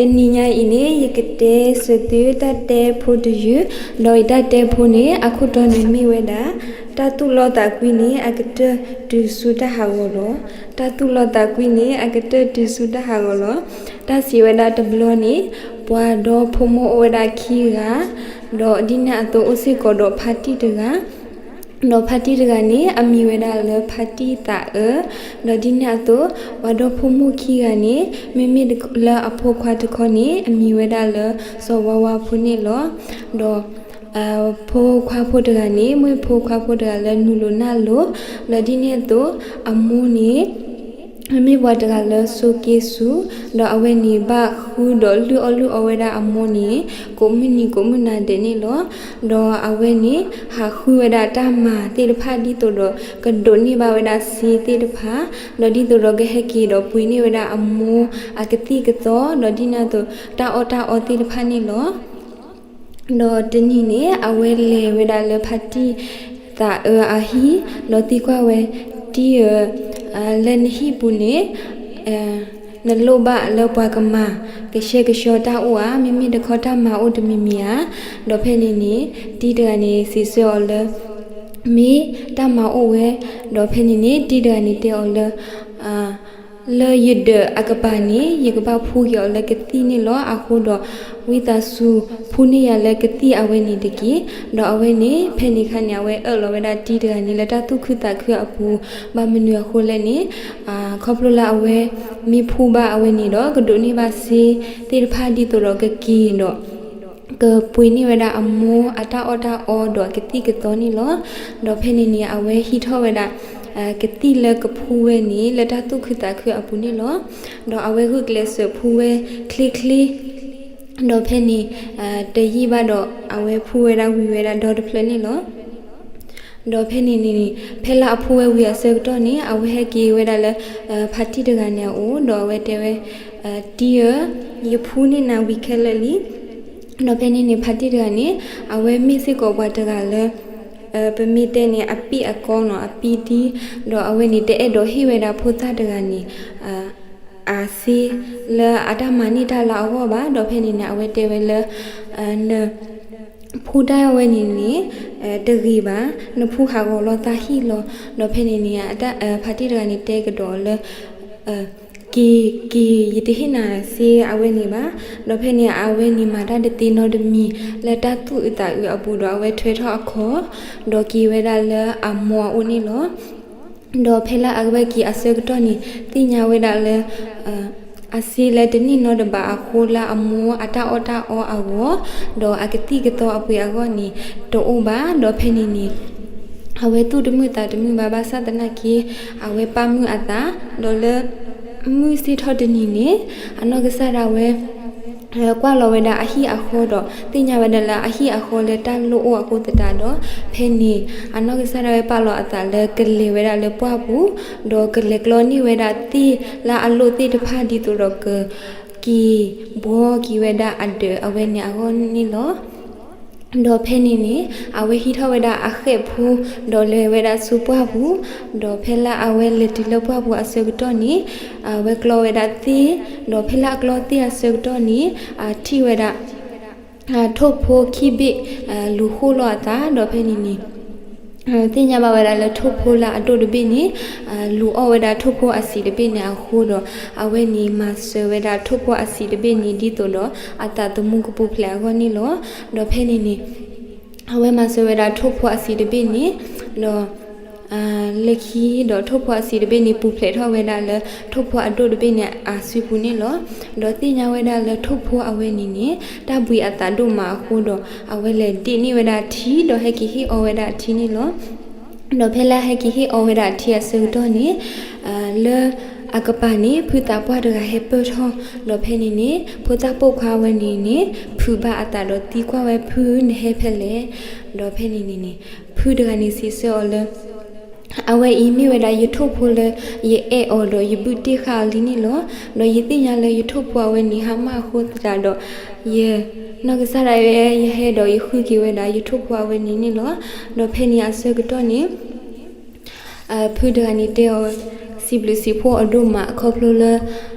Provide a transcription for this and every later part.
တနံၤညါအံၤန့ၣ် ယကတဲစၢၤသုတၢ်တဲဖိတယုၢ်, ဒီးယတၢ်တဲဖိန့ၣ် အခိၣ်တီန့ၣ်မ့ၢ်ဝဲဒၣ် တၢ်သူၣ်လီသးကွံန့ၣ် အကတၢၢ်တုၤဆူတၢ်ဟးဂီၤလီၤ. တၢ်သူၣ်လီသးကွံန့ၣ် အကတၢၢ်တုၤဆူတၢ်ဟးဂီၤလီၤ. တၢ်စံးဝဲဒၣ်တဘျီန့ၣ် ပှၤဒီဖိမိၢ်အိၣ်ဝဲဒၣ်ခံဂၤ, ဒီးဒ်န့ၣ်အသိးအိၣ်စ့ၢ်ကီးဒီးဖါတံၢ်တဂၤ ဒီးဖါတံၢ်တဂၤန့ၣ် အမံၤဝဲဒၣ်လၢဖါတံၢ်သးအၢ, ဒီးဒ်န့ၣ်အသိး ပှၤဒီဖိမိၢ်ခံဂၤန့ၣ် မ့မ့ၢ်လၢအဖိခွါတခီန့ၣ် အမံၤဝဲဒၣ်လၢစီၤဝါဝါဖိန့ၣ်လီၤ. ဒီး ဖိခွါဖိတဂၤန့ၣ် မ့ၢ်ဖိခွါဖိတဂၤလၢနူၤလိၤနၢ်လိၤ, ဒီးဒ်န့ၣ်အသိး အမိၢ်န့ၣ် မ့မ့ၢ်ပှၤတဂၤလၢဆိးက့ဆူၣ်, ဒီးအဝဲန့ၣ်ဘၣ်ဃုဒီးလုၢ်အီၣ်လုၢ်အီဝဲဒၣ်အမိၢ်န့ၣ် ကိးမုၢ်နံၤကိးမုၢ်နၤဒဲးန့ၣ်လီၤ. ဒီးအဝဲန့ၣ် ဟးဃုဝဲဒၣ်တၢ်မၤသ့ၣ်တဖၣ်ဒ်သိးဒီး ကဒိးန့ၢ်ဘၣ်ဝဲဒၣ်စ့သ့ၣ်တဖၣ်, ဒီးဒ်သိးဒီးကဟဲက့ၤဒီးပှ့ၤန့ၢ်ဝဲဒၣ်အမိၢ်အကသံၣ်ကသီ, ဒီးဒ်န့ၣ်အသိး တၢ်အီၣ်တၢ်အီသ့ၣ်တဖၣ်န့ၣ်လီၤ. ဒီးတနံၤန့ၣ် အဝဲလဲၤဝဲဒၣ်လၢဖါတံၢ်သးအၢအဟံၣ်, ဒီးသံကွၢ်ဝဲ, တံၢ်ဧၢ, လၢနဟံၣ်ပူၤန့ၣ် နလိၣ်ဘၣ်လၢပှၤကမၤကဆှဲကဆှီတၢ်အိၣ်ဧါ, မ့မ့ၢ်တခီတၢ်မၤအိၣ်တမံၤမံၤဧါ. ဒီးဖဲန့ၣ်န့ၣ် တံၢ်တဂၤန့ၣ် စံးဆၢအီၤလၢ မ့ၢ်တၢ်မၤအိၣ်ဝဲ, ဒီးဖဲန့ၣ်န့ၣ် တံၢ်တဂၤန့ၣ်တဲအီၤလၢ လၢယဒၢးအကပၤန့ၣ် ယကဘၣ်ဖှူက့ၤအီၤလၢကသံၣ်န့ၣ်လီၤ. အဃိဒီး ဝံသးစူၤဖှူန့ၢ်ယၤလၢကသံၣ်အဝဲန့ၣ်တက့ၢ်. ဒီးအဝဲန့ၣ် ဖဲန့ၣ်အခါန့ၣ် အဝဲအၢၣ်လီၤဝဲဒၣ်တံၢ်တဂၤန့ၣ် လၢတၢ်သူၣ်ခုသးခုအပူၤ, ဘၣ်မနုၤအဃိလဲၣ်န့ၣ် ခီဖျိလၢအဝဲမ့ၢ်ဖှူဘၣ်အဝဲန့ၣ်ဒီး ကဒိးန့ၢ်ဘၣ်စ့သ့ၣ်တဖၣ်ဒ်သိးဒီးကက့ၤဒီး ကပှ့ၤန့ၢ်ဝဲဒၣ်အမိၢ်အတၢ်အီၣ်တၢ်အီဒီးအကသံၣ်ကသီန့ၣ်လီၤ. ဒီးဖဲန့ၣ်န့ၣ် အဝဲဟံးထီၣ်ဝဲဒၣ် ကသံၣ်လၢကဖှူဝဲန့ၣ် လၢတၢ်သူၣ်ခုသးခုအပူၤန့ၣ်လီၤ. ဒီးအဝဲဂုာ်ကျဲးစၢးဖှူဝဲချ့ချ့, ဒီးဖဲန့ၣ် တယံာ်ဘၣ်ဒီး အဝဲဖှူဝဲဒၣ်ဝံၤဝဲဒၣ်ဒီတဖျၢၣ်န့ၣ်လီၤ. ဒီးဖဲန့ၣ်န့ၣ် ဖဲလၢအဖှူဝဲဝံၤအဆၢကတီၢ်န့ၣ် အဝဲဟဲက့ၤဝဲဒၣ်လၢ ဖါတံၢ်တဂၤန့ၣ်အအိၣ်, ဒီးအဝဲတဲဝဲ, တံၢ်ဧၢ, ယဖှူန့ၢ်နၤဝံၤခဲလၢာ်လံ. ဒီးဖဲန့ၣ်န့ၣ် ဖါတံၢ်တဂၤန့ၣ် အဝဲမ့ၢ်စ့ၢ်ကီးပှၤတဂၤလၢ ပမ့ၢ်တဲန့ၣ် အပံၣ်အကီနီၤ အပံၣ်ဒံ, ဒီးအဝဲန့ၣ် တအဲၣ်ဒိးဟ့ၣ်ဝဲဒၣ်ဖိသၣ်တဂၤန့ၣ် အစ့လၢအတၢ်မၤန့ၢ်တၢ်လၢအဂီၢ်ဘၣ်. ဒီးဖဲန့ၣ်န့ၣ် အဝဲတဲဝဲလၢ နဖှူတၢ်ဝဲန့ၣ်န့ၣ် တဂ့ၤဘၣ်, နဖှူဟးဂီၤလီၤသးဟံၣ်လီၤ. ဒီးဖဲန့ၣ်န့ၣ် ဖါတံၢ်တဂၤန့ၣ် တဲကဒီးလၢ က့ၤက့ၤ ယတဟ့ၣ်နၤစ့အဝဲန့ၣ်ဘၣ်. ဒီးဖဲန့ၣ် အဝဲန့ၣ်မၤတၢ်တသ့နီတမံၤ လၢတၢ်သူၣ်အုးသးအုးအပူၤဒီး အဝဲထွဲထီၣ်အခီၣ်, ဒီးက့ၤဝဲဒၣ်လၢအမိၢ်အအိၣ်န့ၣ်လီၤ. ဒီးဖဲလၢအဝဲက့ၤအဆၢကတီၢ်န့ၣ် သ့ၣ်ညါဝဲဒၣ်လၢ အစ့လၢတန့ၢ်နီတဘးအဃိ လၢအမိၢ်အတၢ်အီၣ်တၢ်အီအဂီၢ်, ဒီးအကသံၣ်ကသီအပှ့ၤအဂီၢ်န့ၣ် တအိၣ်ဘၣ်. ဒီးဖဲန့ၣ်န့ၣ် အဝဲသူၣ်တမုာ်သးတမုာ်ဘၣ် ဘၣ်ဆၣ်သနာ်က့ အဝဲပာ်မုာ်အသး, ဒီးလၢ မုၢ်ဆ့ၣ်ထီၣ်တနံၤန့ၣ် အနီၢ်ကစၢ်ဒၣ်ဝဲ ကွၢ်လီၤဝဲဒၣ်အဟံၣ်အဃီဒီး သ့ၣ်ညါဝဲဒၣ်လၢအဟံၣ်အဃီလၢတၢ်လိၣ်အိၣ်အဃိသတးဒီး ဖဲန့ၣ် အနီၢ်ကစၢ်ဒၣ်ဝဲပာ်လီၤအသးလၢကလဲၤဝဲဒၣ်လၢပှၢ်ပူၤ, ဒီးကလဲၤကျီန့ၢ်ဝဲဒၣ်သ့ၣ်လၢအလိၣ်သ့ၣ်တဖၣ်ဒ်သိးဒီးက က့ၤဘှီက့ၤဝဲဒၣ်အဒၢးအဝဲန့ၣ်အဂီၢ်န့ၣ်လီၤ. ဒီးဖဲန့ၣ်န့ၣ် အဝဲဟံးထီၣ်ဝဲဒၣ်အဃဲၣ်ဖိ ဒီးလဲၤဝဲဒၣ်ဆူပှၢ်ပူၤ, ဒီးဖဲလၢအဝဲလဲၤတုၤလၢပှၢ်ပူၤအဆၢကတီၢ်န့ၣ် အဝဲကျီဝဲဒၣ်သ့ၣ်, ဒီးဖဲလၢအကျီသ့ၣ်အဆၢကတီၢ်န့ၣ် အထံၣ်ဝဲဒၣ် ထိၣ်ဖိခံဘ့ၣ် လူၤဃိၣ်လိာ်အသး, ဒီးဖဲန့ၣ်န့ၣ် သ့ၣ်ညါဘၣ်ဝဲဒၣ်လၢထိၣ်ဖိလၢအဒိၣ်တဘ့ၣ်န့ၣ် လူၤအီၣ်ဝဲဒၣ်ထိၣ်ဖိအဆံးတဘ့ၣ်န့ၣ်အဃိဒီး အဝဲန့ၣ်မၤစၢၤဝဲဒၣ်ထိၣ်ဖိအဆံးတဘ့ၣ်န့ၣ် ဒ်သိးဒီးအသးသမူကပူၤဖျဲးအဂီၢ်န့ၣ်လီၤ. ဒီးဖဲန့ၣ်န့ၣ် အဝဲမၤစၢၤဝဲဒၣ်ထိၣ်ဖိအဆံးတဘ့ၣ်န့ၣ် ဒီး လၢခံဒီးထိၣ်ဖိအဆံးတဘ့ၣ်န့ၣ် ပူၤဖျဲးထီၣ်ဝဲဒၣ်လၢထိၣ်ဖိအဒိၣ်တဘ့ၣ်န့ၣ်အစုပူၤန့ၣ်လီၤ. ဒီးသ့ၣ်ညါဝဲဒၣ်လၢထိၣ်ဖိအဝဲန့ၣ်န့ၣ် တၢ်ဘှံးအသးဒိၣ်မးအဃိဒီး အဝဲလဲၤဒ့ၣ်န့ၢ်ဝဲဒၣ်ထံ ဒီးဟဲက့ၤဟ့ၣ်အီဝဲဒၣ်ထံန့ၣ်လီၤ. ဒီးဖဲလၢအဟဲက့ၤဟ့ၣ်အီဝဲဒၣ်ထံအဆၢကတီၢ်န့ၣ် လၢအကပၤန့ၣ် ဖုသးပှၢ်တဂၤဟဲပၢၢ်ထီၣ်, ဒီးဖဲန့ၣ်န့ၣ် ဖိသၣ်ပိာ်ခွါဝဲန့ၣ်န့ၣ် ဖုးဘၣ်အသးဒီးသံကွၢ်ဝဲ ဖု နဟဲဖဲလဲၣ်. ဒီးဖဲန့ၣ်န့ၣ်န့ၣ် ဖုတဂၤန့ၣ်စံးဆၢအီၤလၢ အဝဲအံၤမ့ၢ်ဝဲဒၣ်ယထိၣ်ဖိလၢယအဲၣ်အီၤဒီးယဘုၣ်တ့ၢ်ဃာ်အီၤလံန့ၣ်လီၤ. ဒီးယသ့ၣ်ညါလၢယထိၣ်ဖိအဝဲန့ၣ် ဟါမၢ်အဃိသတးဒီး ယနီၢ်ကစၢ်ဒၣ်ဝဲ ယဟဲဒီးယဃုက့ၤဝဲဒၣ်ယထိၣ်ဖိအဝဲန့ၣ်န့ၣ်လီၤ. ဒီးဖဲန့ၣ်အဆၢကတီၢ်န့ၣ် ဖုတဂၤန့ၣ်တဲအီၤ စံးဘျုးစံးဖှိၣ်အီၤဒိၣ်မး ခီဖျိလၢ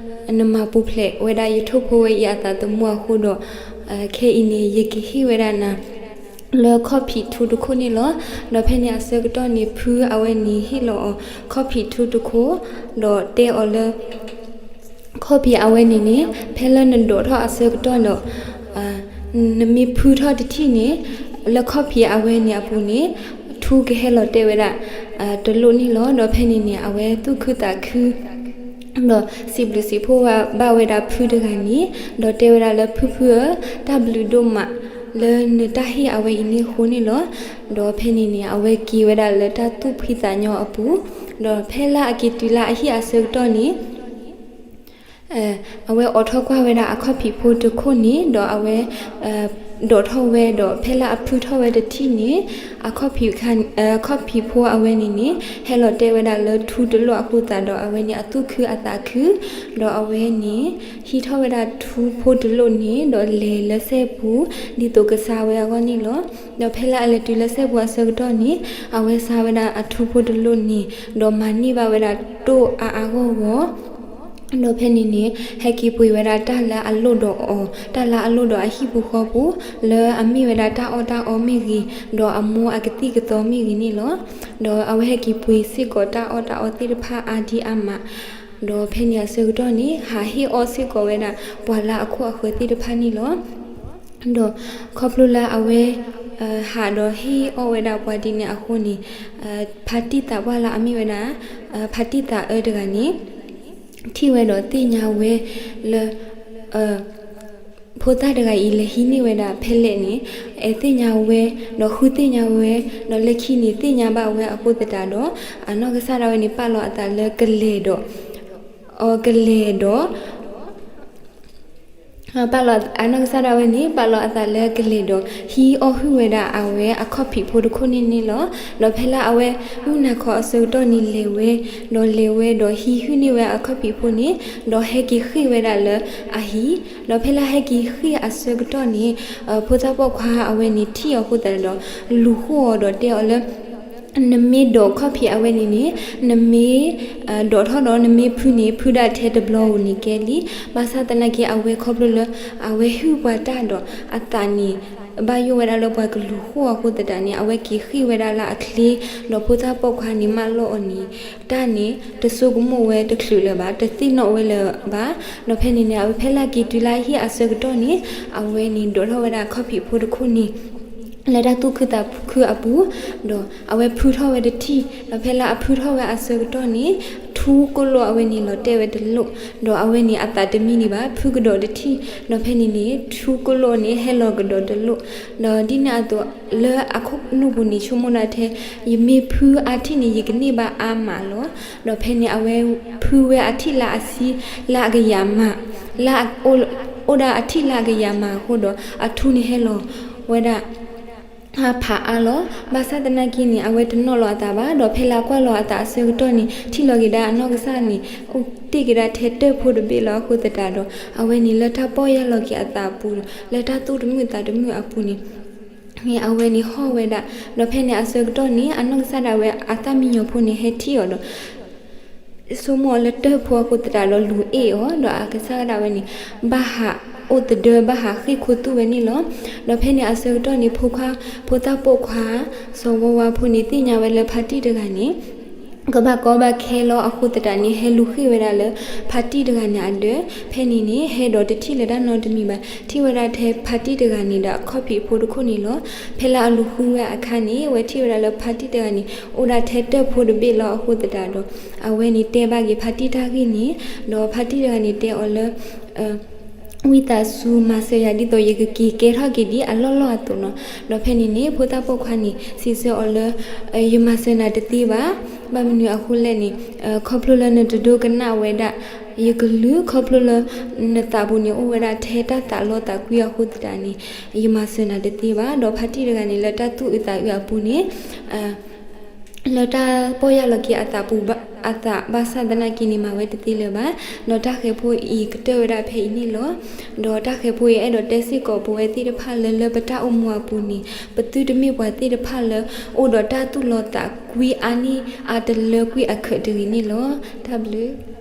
နမၤပူၤဖျဲးဝဲဒၣ်ယထိၣ်ဖိဝဲအံၤအသးသမူအဃိဒီး, ခဲအံၤန့ၣ် ယကဟ့ၣ်ဝဲဒၣ်နၤ လၢခီၣ်ဖံးထူတခိၣ်န့ၣ်လီၤ. ဒီးဖဲန့ၣ်အဆၢကတီၢ်န့ၣ် ဖုအဝဲန့ၣ်ဟ့ၣ်လီၤအီၤ ခီၣ်ဖံးထူတခိၣ်, ဒီးတဲအီၤလၢ ခီၣ်ဖံးအဝဲန့ၣ်န့ၣ် ဖဲလၢနဒိးထီၣ်အဆၢကတီၢ်ဒီး နမ့ၢ်ဖုထီၣ်တထံၣ်န့ၣ် လၢခီၣ်ဖံးအဝဲန့ၣ်အပူၤန့ၣ် ထူကဟဲလီၤတဲာ်ဝဲဒၣ် တလိၣ်န့ၣ်လီၤ. ဒီးဖဲန့ၣ်န့ၣ် အဝဲသူၣ်ခုသးခု ဒီးစံးဘျုးစံးဖှိၣ်ဘၣ်ဝဲဒၣ်ဖုတဂၤန့ၣ်, ဒီးတဲဝဲဒၣ်လၢဖုဖုဧၢ, တၢ်ဘျုးဒိၣ်မး လၢနတၢ်ဟ့ၣ်အဝဲအံၤန့ၣ်အဃိန့ၣ်လီၤ. ဒီးဖဲန့ၣ်န့ၣ် အဝဲက့ၤဝဲဒၣ်လၢတၢ်သူၣ်ဖှံသးညီအပူၤ, ဒီးဖဲလၢအက့ၤတုၤလၢအဟံၣ်အဆၢကတီၢ်န့ၣ် အဝဲအိးထီၣ်ကွၢ်ဝဲဒၣ်အခီၣ်ဖံးဖိတခိၣ်န့ၣ်, ဒီးအဝဲ ဒိးထီၣ်ဝဲဒီး ဖဲလၢအဖုထီၣ်ဝဲတထံၣ်န့ၣ် အခီၣ်ဖံးဖိအဝဲန့ၣ်န့ၣ် ဟဲလီၤတဲာ်ဝဲဒၣ်လၢထူတလိၣ်အဃိသတးဒီး အဝဲန့ၣ်အသူၣ်ခုအသးခု, ဒီးအဝဲန့ၣ် ဟံးထီၣ်ဝဲဒၣ်ထူဖိတလိၣ်န့ၣ် ဒီးလဲၤလၢစဲပူၤ ဒ်သိးကဆါဝဲအဂီၢ်န့ၣ်လီၤ. ဒီးဖဲလၢအလဲၤတုၤလၢစဲပူၤအဆၢကတီၢ်န့ၣ် အဝဲဆါဝဲဒၣ်အထူဖိတလိၣ်န့ၣ် ဒီးမၤန့ၢ်ဘၣ်ဝဲဒၣ်တိၣ်အါအါဂီၢ်ဂီၢ် ဒီးဖဲန့ၣ်န့ၣ် ဟဲက့ၤပှ့ၤဝဲဒၣ်တၢ်လၢအလိၣ်ဒီးအီၤ, တၢ်လၢအလိၣ်ဒီးအဟံၣ်ပူၤဃီပူၤ, လၢအမ့ၢ်ဝဲဒၣ်တၢ်အီၣ်တၢ်အီမ့ၢ်ဂ့ၤ, ဒီးအမိၢ်အကသံၣ်ကသီမ့ၢ်ဂ့ၤန့ၣ်လီၤ. ဒီးအဝဲဟဲက့ၤပှ့ၤစ့ၢ်ကီးတၢ်အီၣ်တၢ်အီသ့ၣ်တဖၣ်အါဒံအါမး, ဒီးဖဲန့ၣ်အဆၢကတီၢ်န့ၣ် ဟးဟ့ၣ်အီၣ်စ့ၢ်ကီးဝဲဒၣ်ပှၤလၢအခိၣ်အဃၢၤသ့ၣ်တဖၣ်န့ၣ်လီၤ. ဒီးခီဖျိလၢအဝဲ ဟးဒီးဟ့ၣ်အီၣ်ဝဲဒၣ်ပှၤဒ်န့ၣ်အဃိန့ၣ် ဖါတံၢ်သးပှၢ်လၢအမ့ၢ်ဝဲဒၣ် ဖါတံၢ်သးအၢတဂၤန့ၣ် ထံၣ်ဝဲဒီးသ့ၣ်ညါဝဲလၢ ဖိသၣ်တဂၤအံၤလဲၤဟံးန့ၢ်ဝဲဒၣ်ဖဲလဲၣ်န့ၣ် အဲၣ်သ့ၣ်ညါဝဲ, ဒီးဃုသ့ၣ်ညါဝဲ, ဒီးလၢခံန့ၣ်သ့ၣ်ညါဘၣ်ဝဲအဃိသတးဒီး အနီၢ်ကစၢ်ဒၣ်ဝဲန့ၣ် ပာ်လီၤအသးလၢကလဲၤဒီး အီၤကလဲၤဒီး ပာ်လီၤအနီၢ်ကစၢ်ဒၣ်ဝဲန့ၣ် ပာ်လီၤအသးလၢကလဲၤဒီး ဟံးအီၣ်ဟုၣ်ဝဲဒၣ်အဝဲအခီၣ်ဖံးဖိတခိၣ်န့ၣ်န့ၣ်လီၤ. ဒီးဖဲလၢအဝဲမုၢ်နၤခီအဆၢကတီၢ်န့ၣ်လဲၤဝဲ, ဒီးလဲၤဝဲဒီးဟံးဟုၣ်န့ၢ်ဝဲအခီၣ်ဖံးဖိန့ၣ်, ဒီးဟဲက့ၤဃ့ၢ်ဝဲဒၣ်လၢအဟံၣ်, ဒီးဖဲလၢဟဲက့ၤဃ့ၢ်အဆၢကတီၢ်န့ၣ် ဖိသၣ်ပိာ်ခွါအဝဲန့ၣ်ထံၣ်အီၤအဃိသတးဒီး လူၤဃိၣ်အီၤဒီးတဲအီၤလၢ နမ့ၢ်ဒိးခီၣ်ဖံးအဝဲန့ၣ်န့ၣ် နမ့ၢ် ဒိးထီၣ်ဒီးနမ့ၢ်ဖုန့ၣ် ဖုဒၣ်ထဲတဘျီဧိၤန့ၣ်ကဲလံ. ဘၣ်ဆၣ်သနာ်က့ အဝဲခီဖျိလၢ အဝဲဟုၣ်ပှၤတၢ်ဒီးအသးန့ၣ် ဘၣ်ယိၣ်ဝဲဒၣ်လၢပှၤကလူၤဃိၣ်အဃိသတးန့ၣ် အဝဲက့ၤဃ့ၢ်ဝဲဒၣ်လၢအချ့, ဒီးဖိသၣ်ပိာ်ခွါန့ၣ်မၢလီၤအီၤန့ၣ် တၢ်န့ၣ် တဆိကမိၣ်ဝဲတချုးလၢၤဘၣ်, တသ့ၣ်နီၣ်ဝဲလၢၤဘၣ်. ဒီးဖဲန့ၣ်န့ၣ် အဝဲဖဲလၢက့ၤတုၤလၢအဟံၣ်အဆၢကတီၢ်န့ၣ် အဝဲန့ၣ်ဒိးထီၣ်ဝဲဒၣ်ခီၣ်ဖံးဖိတခိၣ်န့ၣ် လၢတၢ်သူၣ်ခုသးခုအပူၤ, ဒီးအဝဲဖုထီၣ်ဝဲတထံၣ်, ဒီးဖဲလၢအဖုထီၣ်ဝဲအဆၢကတီၢ်န့ၣ် ထူကိၣ်လိၣ်အဝဲန့ၣ်လီၤတဲာ်ဝဲတလိၣ်, ဒီးအဝဲန့ၣ်အသးတမံန့ၣ်ဘၣ်, ဖုကဒီးတထံၣ်, ဒီးဖဲန့ၣ်န့ၣ် ထူကိၣ်လိၣ်န့ၣ် ဟဲလီၤကဒီးတလိၣ်, ဒီးဒ်န့ၣ်အသိး လၢအခိၣ်နူာ်ပူၤန့ၣ် ဆိကမိၣ်ဒၣ်ထဲ ယမ့ၢ်ဖုအါထံၣ်န့ၣ် ယကန့ၢ်ဘၣ်အါမးလီၤ. ဒီးဖဲန့ၣ် အဝဲဖုဝဲအထံၣ်လၢအဆံ လၢအကယၤမး, လၢအအိၣ်ဒၣ်အထံၣ်လၢအကယၤမးအဃိဒီး အထူန့ၣ်ဟဲလီၤဝဲဒၣ် ဖးအါလီၤ. ဘၣ်ဆၣ်သနာ်က့န့ၣ် အဝဲတနီၣ်လီၤအသးဘၣ်, ဒီးဖဲလၢကွၢ်လီၤအသးအဆၢကတီၢ်န့ၣ် ထံၣ်လီၤက့ၤဒၣ်အနီၢ်ကစၢ်န့ၣ် အိၣ်တ့ၢ်က့ၤဒၣ်ထဲတၢၢ်ဖိတဘ့ၣ်လီၤအဃိသတးဒီး အဝဲန့ၣ်လၢတၢ်ပီၢ်ယၢ်လီၤက့ၤအသးအပူၤ, လၢတၢ်သူၣ်တမုာ်သးတမုာ်အပူၤန့ၣ် အဝဲန့ၣ်ဟီၣ်ဝဲဒၣ်, ဒီးဖဲန့ၣ်အဆၢကတီၢ်န့ၣ် အနီၢ်ကစၢ်ဒၣ်ဝဲအသၣ်မံညီၤဖိန့ၣ် ဟဲထံၣ်အီၤဒီး ဆိကမိၣ်အီၤလၢတၢၢ်ဖိအဃိသတးဒီးလူၤအ့ၣ်အီၤ, ဒီးအကစၢ်ဒၣ်ဝဲန့ၣ် ဘၣ်ဟးအိၣ်သဒၢ ဘၣ်ဟးဃ့ၢ်ခိသူၣ်ဝဲန့ၣ်လီၤ. ဒီးဖဲန့ၣ်အဆၢကတီၢ်န့ၣ် ဖိခွါ ဖိသၣ်ပိာ်ခွါ စီၤဝါဝါဖိန့ၣ် သ့ၣ်ညါဝဲလၢဖါတံၢ်တဂၤန့ၣ် ကဘၣ်ကီဘၣ်ခဲလီၤအဃိသတးန့ၣ် ဟဲလူၤဃ့ၢ်ဝဲဒၣ်လၢ ဖါတံၢ်တဂၤန့ၣ်အဒၢး, ဖဲန့ၣ်န့ၣ် ဟဲဒီးတထံၣ်လၢၤတၢ်နီတမံၤဘၣ်, ထံၣ်ဝဲဒၣ်ထဲဖါတံၢ်တဂၤန့ၣ်ဒီးအခီၣ်ဖံးဖိတခိၣ်န့ၣ်လီၤ. ဖဲလၢအလူၤဃုဝဲအခါန့ၣ် အဝဲထံၣ်ဝဲဒၣ်လၢဖါတံၢ်တဂၤန့ၣ် အိၣ်ဒၣ်ထဲတၢၢ်ဖိတဘ့ၣ်လီၤအဃိသတးဒီး အဝဲန့ၣ်တဲဘၣ်က့ၤဖါတံၢ်တၢ်ဂ့ၢ်န့ၣ်, ဒီးဖါတံၢ်တဂၤန့ၣ်တဲအီၤလၢ ဝံသးစူၤမၤစၢၤယၤဒ်သိးယကက့ၤကဲထီၣ်က့ၤဒ်အလီၢ်လီၢ်အသိးနီၤ. ဒီးဖဲန့ၣ်န့ၣ် ဖိသၣ်ပိာ်ခွါန့ၣ် စံးဆၢအီၤလၢ ယမၤစၢၤနၤတသ့ဘၣ်. ဘၣ်မနုၤအဃိလဲၣ်န့ၣ် ခီဖျိလၢနတဒိကနၣ်ဝဲဒၣ်ယကလုၢ်, ခီဖျိလၢ နသးပူၤန့ၣ်အိၣ်ဝဲဒၣ်ထဲတၢ်သးလီသးကွံအဃိသတးန့ၣ် ယမၤစၢၤနၤတသ့ဘၣ်. ဒီးဖါတံၢ်တဂၤန့ၣ် လၢတၢ်သူၣ်အုးသးအုးအပူၤန့ၣ် လၢတၢ်ပီၢ်ယၢ်လီၤက့ၤအသးပူၤဘၣ်, အသးဘၣ်ဆၣ်သနာ်က့န့ၣ် မၤဝဲတသ့လၢၤဘၣ်. ဒီးတၢ်ဃဲၤဖိအံၤကတၢၢ်ဝဲဒၣ်ဖဲအံၤန့ၣ်လီၤ. ဒီးတၢ်ဃဲၤဖိအံၤအဲၣ်ဒိးတဲစ့ၢ်ကီးပဝဲသ့ၣ်တဖၣ်လၢ လၢပတၢ်အိၣ်မူအပူၤန့ၣ် ပသုတမ့ၢ်ပှၤသ့ၣ်တဖၣ်လၢ အိၣ်ဒီးတၢ်သူၣ်လီသးကွံအါန့ၢ်အါတလၢကွံာ်အခၢးတဂ့ၤန့ၣ်လီၤ. တၢ်ဘျုး